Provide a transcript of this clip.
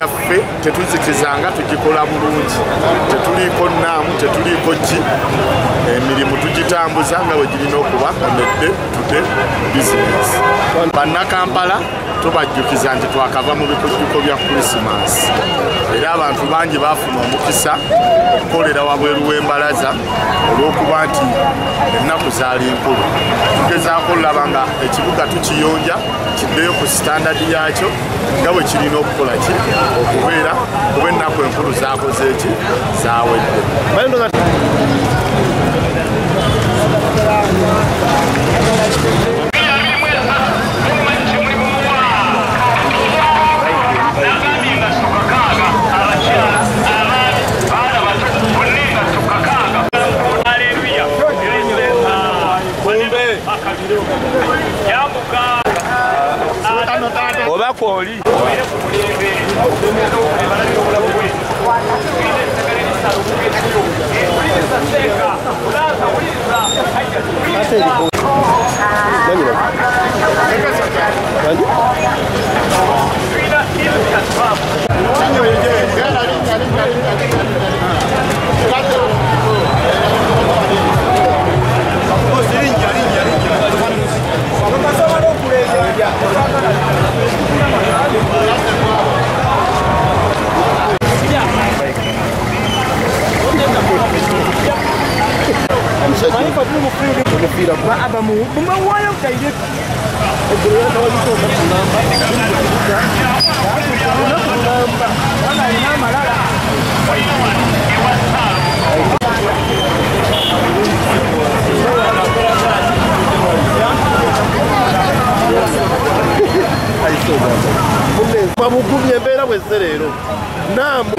Ffe tetuzikizanga tugikola bulungi, tetuliiko nnaamu, tetuliiko ki, emirimu tugitambuza nga bwe girina okuba on a day to day business. Bannakampala tubajjukiza nti twakava mu bikujjuko bya Christmas, era abantu bangi baafuna omukisa okukolera wabweru w'embalaza olw'okuba nti ennaku zaali nkulu. Tugezaako olaba nga ekibuga tukiyonja kiddeyo ku sitandadi yakyo nga bwe kirina okukola ki okubeera, kuba ennaku enkulu zaakoze eki zaawedde. Oba kwoli Babugumye embeera bwezze leero naamu.